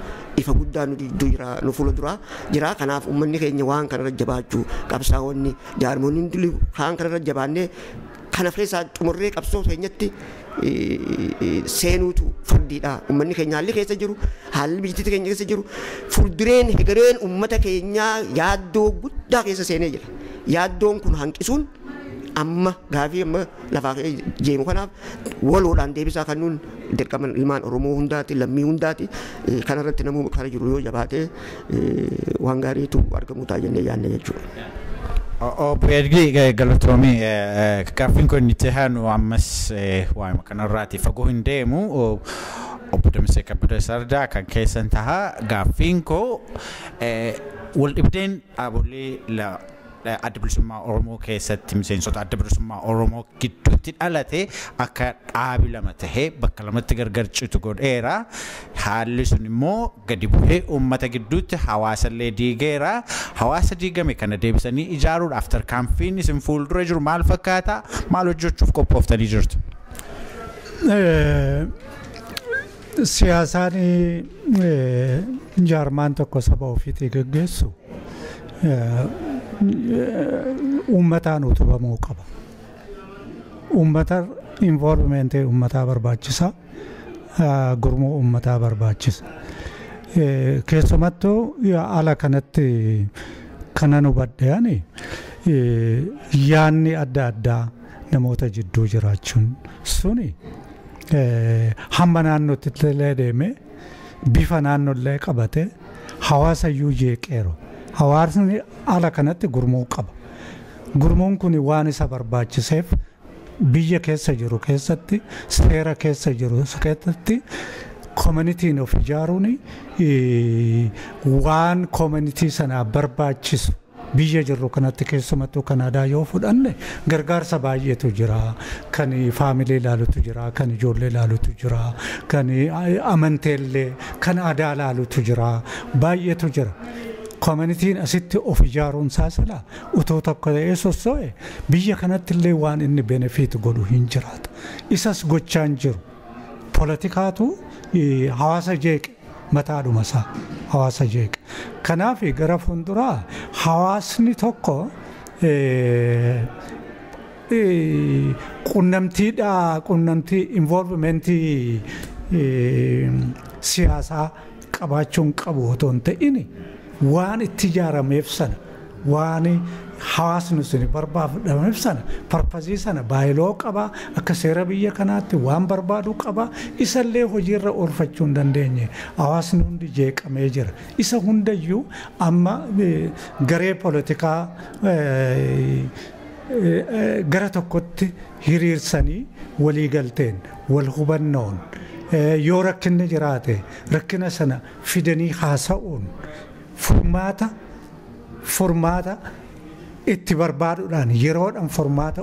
ifa guddaa nu gidduu jira nu fuula duraa jira. Kanaaf uummanni keenya waan kanarra jabaachuu qabsaa'onni jaarmoonni hundi waan kanarra jabaannee kana keessaa xumurree qabsoo keenyatti seenuutu fardiidha. Uummanni keenya haalli keessa jiru haalli biyyi keenya keessa jiru fuuldureen hegereen uummata keenyaa yaaddoo guddaa keessa seenee jira. Yaaddoon kun hanqisuun amma gaafii amma lafaa jeemu kanaaf waloodhaan deebisaa kan nuun dirqama ilmaan Oromoo hundaati lammii hundaati kanarratti namuu kana jiru yoo jabaate waan gaariitu argamu ta'a jennee yaadna jechuudha. Obbo Edgii galatoomii gaaffiin kun itti aanu ammas waa'ima kanarraati fagoo hin deemu. Obbo Damsee Kabbada Sardaa kan keessan taha gaaffiin koo wal dhibdeen dhaabolee Adda Bilisummaa Oromoo keessatti miseensota Adda Bilisummaa Oromoo gidduutti dhalate akka dhaabi lama tahee bakka lamatti gargar citu godheera. Haalli sun immoo gadi bu'ee uummata gidduutti hawaasallee diigeera. Hawaasa diigame kana deebisanii ijaaruudhaaf tarkaanfiin isin fuuldura jiru maal fakkaata? Maal hojjechuuf qophooftanii jirtu? Siyaasaan jaarmaan tokko saba ofiitii geggeessu uummataan utubamuu qaba. Uummata involvementii uummataa barbaachisa. Gurmuu uummataa barbaachisa. Keessumattuu ala kanatti kanan hubadhe ani yaanni adda addaa namoota jidduu jiraachuun suni hamma naannootti illee deemee bifa naannollee qabate hawaasa iyyuu jeeqeeru. Hawaasni ala kanatti gurmuu qaba. Gurmuun kun waan isa barbaachiseef biyya keessa jiru keessatti seera keessa jiru keessatti koominitiin of ijaaruun waan koominitii sanaa barbaachisu biyya jirru kanatti keessumattuu Kanaadaa yoo fudhanne gargaarsa baay'eetu jira. Kan faamilee ilaalutu jira, kan ijoollee ilaalutu jira, kan amanteellee, kan aadaa ilaalutu jira, baay'eetu jira. Koominitiin asitti of ijaaruun isaa silaa utoo tokko ta'ee sosso'e biyya kanatti illee waan inni benefiit godhu hin jiraatu. Isas gochaa hin jiru. Poolitikaatu hawaasa jeeqe mataadhuma isaa hawaasa jeeqe. Kanaaf gara fuulduraa hawaasni tokko qunnamtii involvementii siyaasaa qabaachuun qabu otoo hin ta'in waan itti ijaarameef sana waan hawaasni sun barbaadameef sana parpazii sana baayiloo qaba akka seera biyya kanaatti waan barbaadu qaba isallee hojiirra oolfachuu hin dandeenye hawaasni hundi jeeqamee jira isa hundayyuu amma garee poolitikaa gara tokkotti hiriirsanii walii galteen wal hubannoon yoo rakkinni jiraate rakkina sana fidanii haasa'uun furmaata itti barbaaduudhaan yeroodhaan furmaata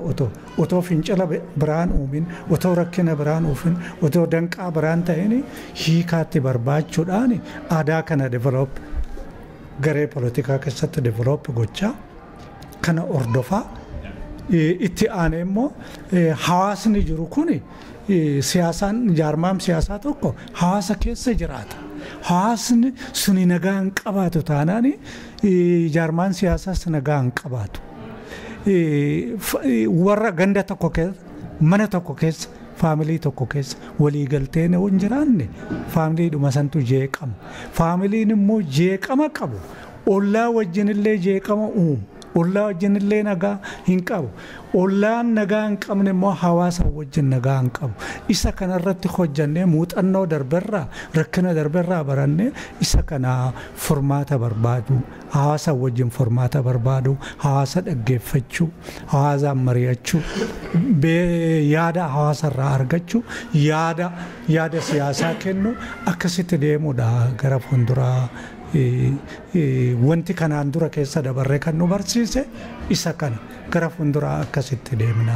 otoo fincila biraan uumin otoo rakkina biraan uufin otoo danqaa biraan ta'in hiikaatti barbaachuudhaan aadaa kana develop garee poolitikaa keessatti develop gochaa kana hordofaa itti aanee immoo hawaasni jiru kun siyaasaan jaarmaam siyaasaa tokko hawaasa keessa jiraata. Hawaasni suni nagaa hin qabaatu taanaan jaarmaan siyaasaas nagaa hin qabaatu. Warra ganda tokko keessa mana tokko keessa faamilii tokko keessa walii galteen hin jiraanne faamiliidhuma santu jeeqama. Faamiliin immoo jeeqama qabu. Ollaa wajjin illee jeeqama uumu. Ollaa wajjin illee nagaa hin qabu. Ollaan nagaa hin qabne immoo hawaasa wajjin nagaa hin qabu. Isa kanarratti hojjannee muuxannoo darberraa rakkina darberraa barannee isa kana furmaata barbaadu. Hawaasa wajjin furmaata barbaadu. Hawaasa dhaggeeffachuu. Hawaasaan mari'achuu. Yaada hawaasarraa argachuu. Yaada siyaasaa kennu akkasitti deemuudha gara fuulduraa. Wanti kanaan dura keessa dabarree kan nu barsiise isa kana gara fuulduraa akkasitti deemna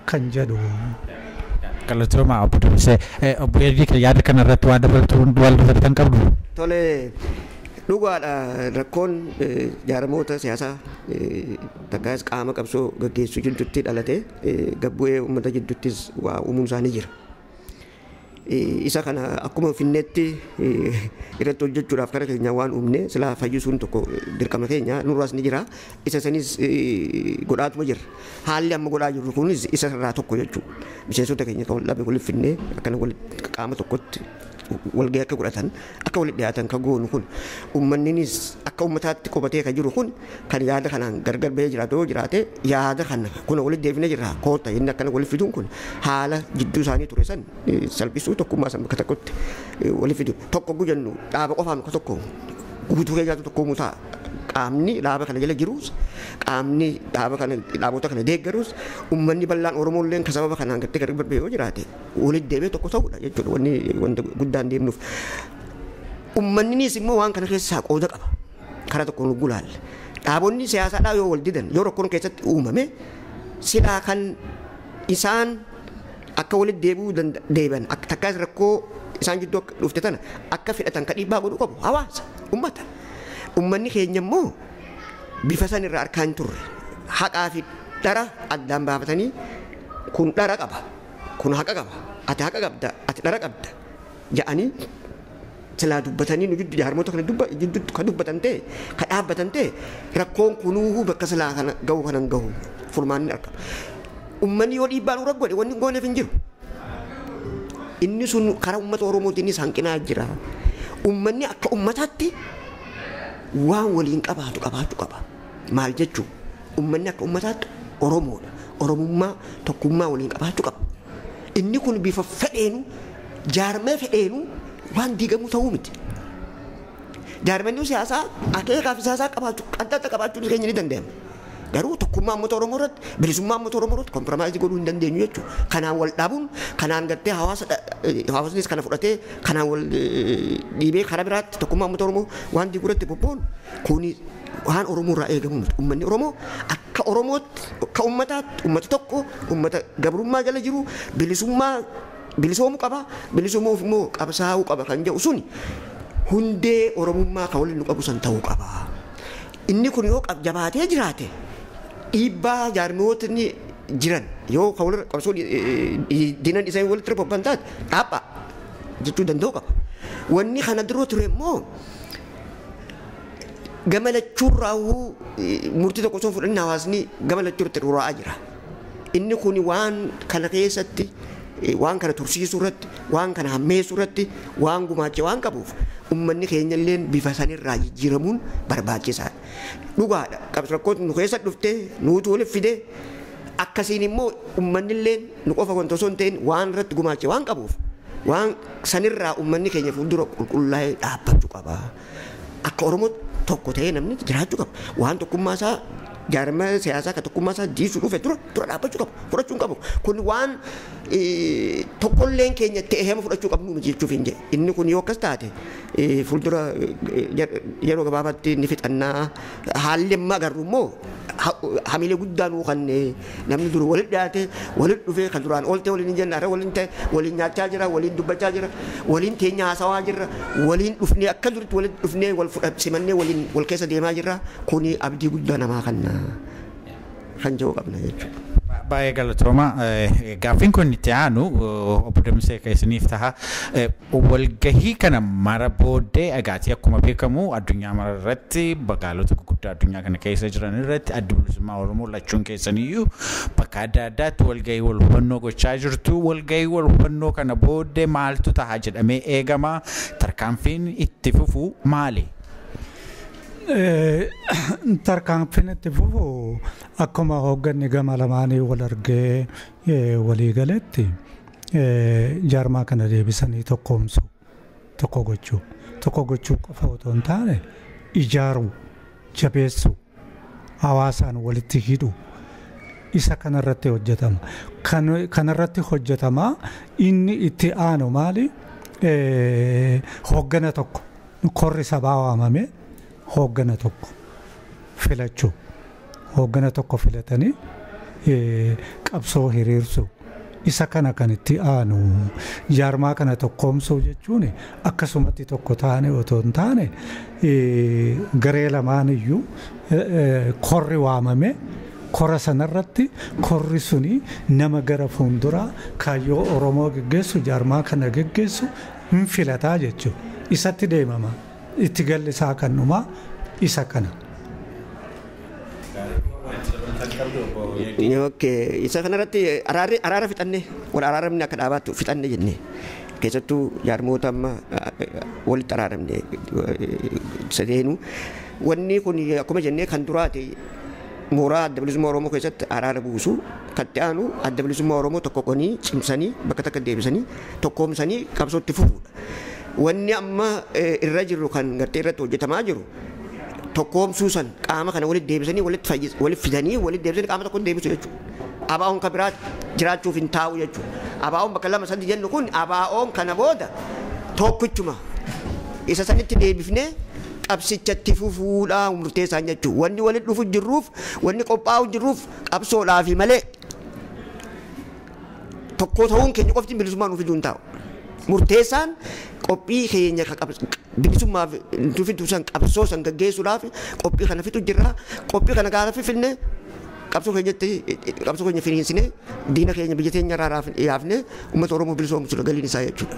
kan jedhu. Galatooma obbo Dubbisee. Obbo Eedii yaada kana irratti waan dabalatu waan dabalatan qabdu. Tole dhugaadha rakkoon jaarmoota siyaasaa takkaas qaama qabsoo gaggeessuu jidduutti dhalate gabbu'ee uummata jidduuttis waa uumuun isaanii jira. Isa kana akkuma finneetti irratti hojjechuudhaaf kara keenya waan uumne silaa fayyisuun tokko dirqama keenya nurraas ni jira. Isa sanis godhaatuma jira. Haalli amma godhaa jirru kunis isa irraa tokko jechuudha. Miseensota keenya kan wal dhabe waliif finnee akkana qaama tokkotti walgahii akka godhatan akka walitti dhiyaatan kan goonu kun uummanninis akka uummataatti qobatee kan jiru kun kan yaada kanaan gargar bahee jiraatu yoo jiraate yaada kana kun walitti deebinee jirra koota inni akkana walitti fiduun kun haala jidduu isaanii ture san salphisuu tokkummaa san bakka tokkotti walitti fidu tokko gujannu dhaaba qofaan bakka tokko guutuu keessa tokko mutaa qaamni dhaaba kana jala jirus qaamni dhaaba kana dhaabota kana deeggarus uummanni bal'aan Oromoo illee kan sababa kanaan gartee gargar bahee yoo jiraate walitti deebi'ee tokko ta'uudha jechuudha wanni wanta guddaan deemnuuf. Uummanninis immoo waan kana keessaa qooda qaba. Karaa tokkoon gulaalla. Dhaabonni siyaasaadhaa yoo wal didan, yoo rakkoon keessatti uumame, silaa kan isaan akka walitti deebi'uu deebi'an, takkaas rakkoo isaan jidduu dhufte tana akka fedhatan ka dhiibbaa godhuu qabu hawaasa, ummata. Ummanni keenya immoo bifa san irraa harkaa hin turre. Haqaa fi dhara addaan baafatanii kun dhara qaba, kun haqa qaba, ati haqa qabda, ati dhara qabda jedhanii silaa dubbatanii nu jiddu jaarmoota kana jidduutti ka dubbatan ta'e, ka dhaabbatan ta'e, rakkoon kunuu bakka silaa kana gahu kanan gahu furmaanni argama. Ummanni yoo dhiibbaa nurra godhe wanni gooneef hin jiru. Inni sun karaa uummata Oromootiinis hanqinaa jira. Ummanni akka ummataatti waan waliin qabaatu qabaachuu qaba. Maal jechuun ummanni akka ummataatti Oromoodha. Oromummaa tokkummaa waliin qabaachuu qaba. Inni kun bifa fedheenu, jaarmee fedheenu waan diigamuu ta'uu miti. Jaarmanni siyaasaa akeekaa fi siyaasaa qabaachuu adda adda qabaachuun keenya ni danda'ama. Garuu tokkummaa uummata Oromoo irratti, bilisummaa uummata Oromoo irratti compromise godhuu hin dandeenyu jechuudha. Kanaan wal dhabuun, kanaan gartee hawaasnis kana fudhatee kanaan wal dhiibee karaa biraatti tokkummaa uummata Oromoo waan diiguu irratti bobba'uun kuni waan Oromoo irraa eegamu miti. Uummanni Oromoo akka Oromootti, akka uummataatti, uummata tokko, uummata gabrummaa jala jiru bilisummaa bilisoomuu qaba, bilisoomuuf immoo qabsaa'uu qaba kan jedhu suni hundee Oromummaa kan waliin nu qabu san ta'uu qaba. Inni kun yoo jabaatee jiraate dhiibbaa jaarmootni jiran yoo kan walirra qabsoo diinan isaan walitti bobba'an taate dhaabaa jechuu danda'u qaba. Wanni kana dura ture immoo gama lachuurraawuu murtii tokko osoo hin fudhanne hawaasni gama lachuurratti ruraa'aa jira. Inni kun waan kana keessatti, waan kana tursiisuu irratti, waan kana hammeessuu irratti waan gumaache waan qabuuf uummanni keenya illee bifa sanirraa jijjiiramuun barbaachisaadha. Dhugaadha. Rakkoon nu keessa dhuftee nuutu waliif fidee akkasiin immoo uummanni illee nu qofa wanta osoo hin ta'in waan irratti gumaache waan qabuuf waan sanirraa uummanni keenya fuuldura qulqullaa'ee dhaabbachuu qaba. Akka Oromoo tokko ta'ee namni jiraachuu qaba. Waan tokkummaa isaa jaarmaa siyaasaa ka tokkummaa isaa diisuu dhufe dura dhaabbachuu qaba. Fudhachuu hin qabu. Kun waan tokkolleen keenya ta'e heema fudhachuu qabnu miti jechuuf hin jedhe. Inni kun yoo akkas taate fuuldura yeroo gabaabaatti ni fixannaa. Haalli amma agarru immoo hamilee guddaa nuu kan namni dur walitti dhiyaate walitti dhufee kan duraan oolte waliin hin jenne har'a waliin ta'e waliin nyaachaa jira, waliin dubbachaa jira, waliin teenya haasawaa jirra, waliin dhufnee akka duritti walitti dhufnee wal simannee waliin wal keessa deemaa jirra. Kuni abdii guddaa namaa kan jedhu qabna jechuudha. Baay'ee galatooma. Gaaffiin kun itti aanu obbo Damsee kan isiniif taha. Walgahii kana mara booddee dhagaatii akkuma beekamu addunyaa mara irratti magaalota gurguddaa addunyaa kana keessa jiran irratti adda bilisummaa Oromoo lachuun keessaniyyuu bakka adda addaatti walgahii wal hubannoo gochaa jirtu. Walgahii wal hubannoo kana booddee maaltu taha jedhamee eegama? Tarkaanfiin itti fufu maali? Tarkaanfiin itti fufu akkuma hoogganni gama lamaanii wal argee walii galetti jaarmaa kana deebisanii tokkoomsuu, tokko gochuu qofa otoo hin taane ijaaruu, jabeessuu, hawaasaan walitti hidhuu isa kanarratti hojjetama. Kanarratti hojjetama inni itti aanu maali? Hooggana tokko korri sabaa waamame hooggana tokko filachuu, hooggana tokko filatanii qabsoo hiriirsuu isa kana kan itti aanu. Jaarmaa kana tokkoomsuu jechuun akkasumatti tokko taane otoo hin taane garee lamaan iyyuu korri waamame kora sanarratti korri suni nama gara fuulduraa kaayyoo Oromoo geggeessu, jaarmaa kana geggeessu hin filataa jechuudha. Isatti deemama. Itti galli isaa kan dhumaa isa kana. Isa kanarratti araara fixanne, wal araaramne akka dhaabaatti fixanne jenne. Keessattuu jaarmoota amma walitti araaramne sadeenu. Wanni kun akkuma jennee kan duraati mooraa adda bilisummaa Oromoo keessatti araara buusu, kan itti aanu adda bilisummaa Oromoo tokko qonii cimsanii bakka takka deebisanii tokkoomsanii qabsootti fufuudha. Wanni amma irra jirru kan gartee irratti hojjetamaa jiru tokkoomsuu san qaama kana walitti deebisanii walitti fidanii walitti deebisanii qaama tokko deebisu jechuudha. ABO'n kan biraa jiraachuuf hin taa'u jechuudha. ABO'n bakka lama sadi jennu kun ABO'n kana booda tokkichuma isa sanitti deebifnee Qabsichatti fufuudha murteessaan jechuudha. Wanni walitti dhufu jirruuf, wanni qophaa'u jirruuf qabsoodhaafi malee tokko ta'uun keenya qofti bilisummaa nuuf fiduu hin taa'u. Murteessaan qophii keenya bilisummaaf nu fiduu san qabsoo san gaggeessuudhaaf qophii kana fitu jirra. Qophii kana gaafa finne qabsoo keenyatti qabsoo keenya finiinsine diina keenya biyya teenya irraa yaafne uummata Oromoo bilisoomsuudha galiin isaa jechuudha.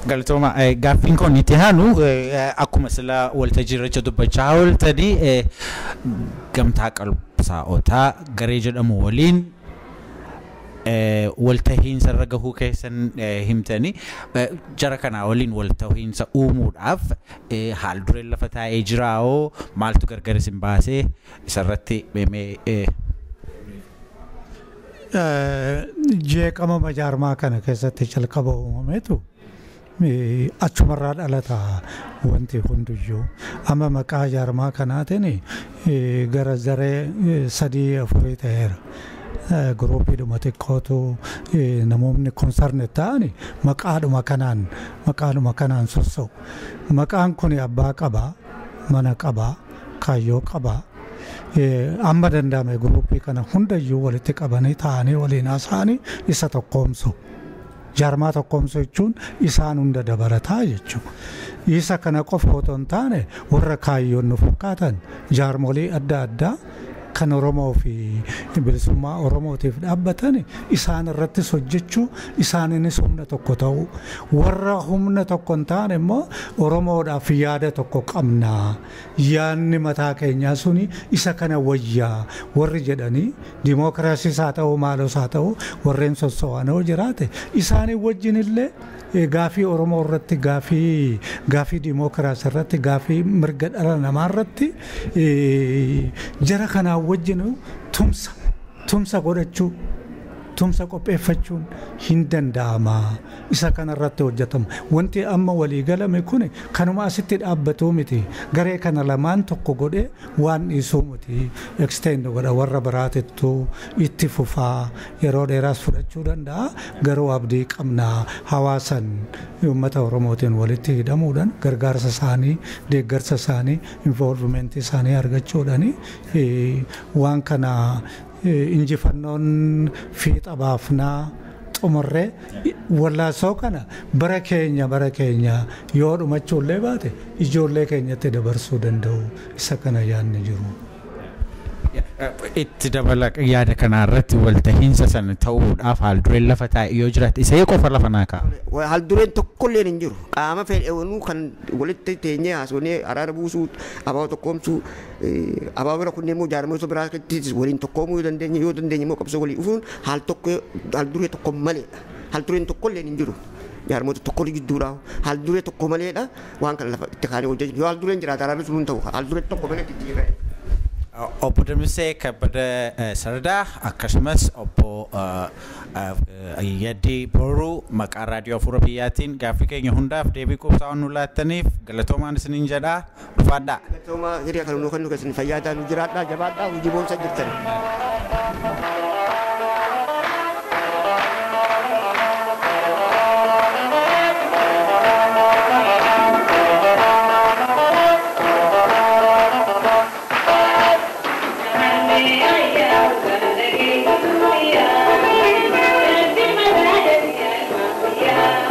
Galatooma, gaaffiin kun itti aanu akkuma sila waltajjii irratti dubbachaa ooltanii gamtaa qabsaa'otaa garee jedhamu waliin waltahiinsa irra gahuu keessan himtanii, jara kanaa waliin waltahiinsa uumuudhaaf haal dureen lafa taa'ee jiraawoo maaltu gargar isin baasee isarratti mee? Jeeqama jaarmaa kana keessatti jalqaba uumameetu achumarraa dhalata wanti hunduyyuu. Amma maqaa jaarmaa kanaatiin gara zaree sadii afurii ta'eera. Guruupiidhuma xiqqootu namoonni concern ta'ani maqaadhuma kanaan sossa'u. Maqaan kun abbaa qabaa, mana qabaa, kaayyoo qabaa. Amma danda'ame guruupii kana hundayyuu walitti qabanii taa'anii waliin haasa'anii isa tokkoomsu. Jaarmaa tokkoomsu jechuun isaan hunda dabalataa jechuudha. Isa kana qofa otoo hin taane warra kaayyoon nu fakkaatan jaarmolii adda addaa kan Oromoo fi bilisummaa Oromootiif dhaabbatan isaan irrattis hojjechuu, isaaniinis humna tokko ta'uu, warra humna tokko hin taane immoo Oromoodhaaf yaada tokko qabna, yaadni mataa keenyaa suni isa kana wayyaa warri jedhanii dimookiraasiis haa ta'u maalos haa ta'u warreen sosso'an yoo jiraate isaanii wajjin illee gaafii Oromoo irratti, gaafii dimookiraasii irratti, gaafii mirga dhala namaa irratti jara kanaa wajjin tumsa godhachuu, tumsa qopheeffachuun hin danda'ama. Isa kanarratti hojjetama. Wanti amma walii galame kun kanuma asitti dhaabbatuu miti. Garee kana lamaan tokko godhee waan dhiisuu miti. Extend godha, warra biraatittuu itti fufaa, yeroo dheeraas fudhachuu danda'a. Garuu abdii qabna, hawaasan uummata Oromootiin walitti hidhamuudhaan gargaarsa isaanii, deeggarsa isaanii, involvement isaanii argachuudhaan waan kana injifannoon fiixa baafnaa xumurree wallaasoo kana bara keenya yoo dhumachuullee baate ijoollee keenyatti dabarsuu danda'u, isa kana yaadni jiru. Itti dabala, yaada kanaa irratti waltahiinsa sana ta'uudhaaf haaldureen lafa taa'e yoo jiraate isa qofa lafa naa kaa'a. Haaldureen tokkolleen hin jiru. Qaama fedheewwanuu kan walitti teenyee haasofnee araara buusuu, abaaboo tokkoomsuu, abaaboo bira kunneen immoo jaarmoota biraatti waliin tokkoomuu yoo dandeenye, yoo dandeenye immoo qabsoo walii dhufuun haal tokko haalduree tokko maleedha. Haaldureen tokkolleen hin jiru. Jaarmoota tokko gidduudha. Haalduree tokko maleedha. Waan kana lafa itti kaanee hojjechu. Yoo haaldureen jiraate araarri sun hin ta'u. Haalduree tokko malee itti jira. Obbo Damisee Kabbada Sardaa akkasumas obbo Yaddii Boruu, maqaa raadiyoo Afuura Biyyaatiin gaaffii keenya hundaaf deebii quubsaa nu laattaniif galatoomaan isiniin jedhaa, ulfaadhaa. Galatoomaa, hiriya kan nu kennu keessan fayyaa ta'an nu jiraadhaa, jabaadhaa, hojii boonsa jirtan. Yeah.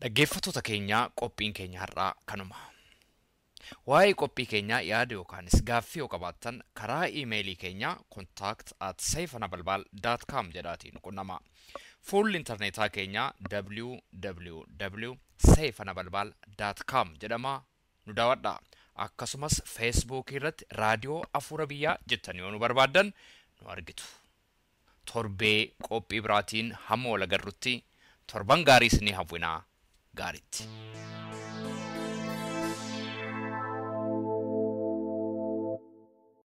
Dhaggeeffattoota keenya qophiin keenya har'aa kanuma. Waa'ee qophii keenyaa yaada yookaanis gaaffii yoo qabaattan karaa iimeelii keenyaa contact@seifanabalbal.com jedhaatiin qunnama. Fuulli intarneetaa keenyaa www.seifanabalbal.com jedhama, nu daawwadha. Akkasumas Feesbuukii irratti Raadiyoo Afuura Biyyaa jettanii yoo nu barbaaddan nu argitu. Torbee qophii biraatiin hamma wal agarrutti torban gaarii isinii hawwinaa, gaariitti.